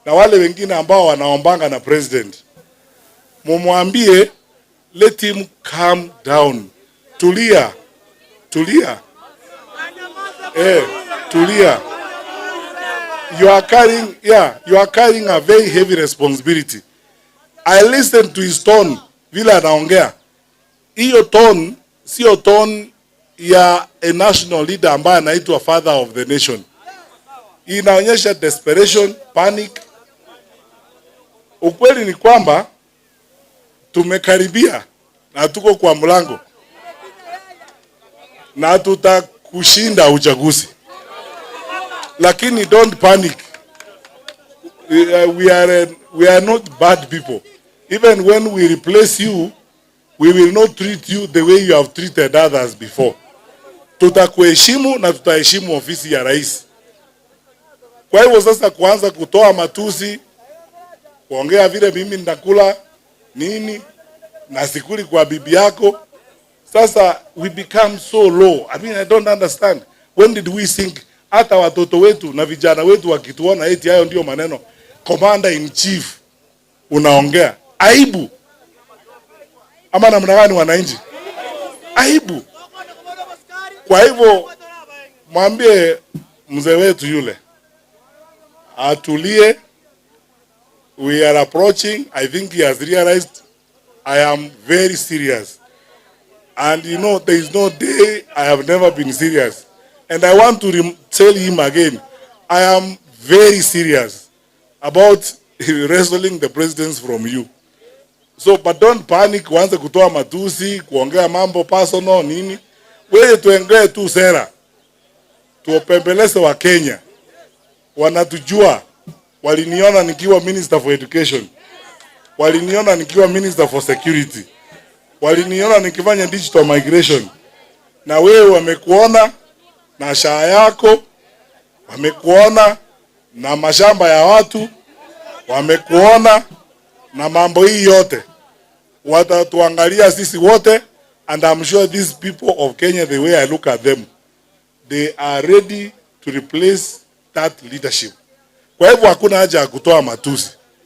Na wale wengine ambao wanaombanga na president, mumwambie let him calm down, tulia, tulia, eh, tulia. You are carrying, yeah, you are carrying a very heavy responsibility. I listened to his tone vile anaongea. Hiyo tone sio tone ya a national leader ambaye anaitwa father of the nation. Inaonyesha desperation, panic. Ukweli ni kwamba tumekaribia na tuko kwa mlango na tutakushinda uchaguzi, lakini don't panic. We are not bad people. Even when we replace you, we will not treat you the way you have treated others before. Tutakuheshimu na tutaheshimu ofisi ya rais. Kwa hivyo sasa kuanza kutoa matusi, kuongea vile mimi nitakula nini na sikuli kwa bibi yako, sasa we become so low. I mean, I don't understand. When did we think hata watoto wetu na vijana wetu wakituona eti hayo ndio maneno commander in chief unaongea aibu ama namna gani, wananchi? Aibu. Kwa hivyo mwambie mzee wetu yule atulie. We are approaching. I think he has realized I am very serious. And you know, there is no day I have never been serious. And I want to tell him again, I am very serious about wrestling the presidency from you. So, but don't panic, uanze kutoa matusi, kuongea mambo personal nini. Wewe tuongee tu sera, tuwapembeleze Wakenya, wanatujua. Waliniona nikiwa Minister for Education, waliniona nikiwa Minister for Security, waliniona nikifanya digital migration, na wewe wamekuona na SHA yako, wamekuona na mashamba ya watu, wamekuona na mambo hii yote, watatuangalia sisi wote, and I'm sure these people of Kenya, the way I look at them, they are ready to replace that leadership. Kwa hivyo hakuna haja ya kutoa matusi.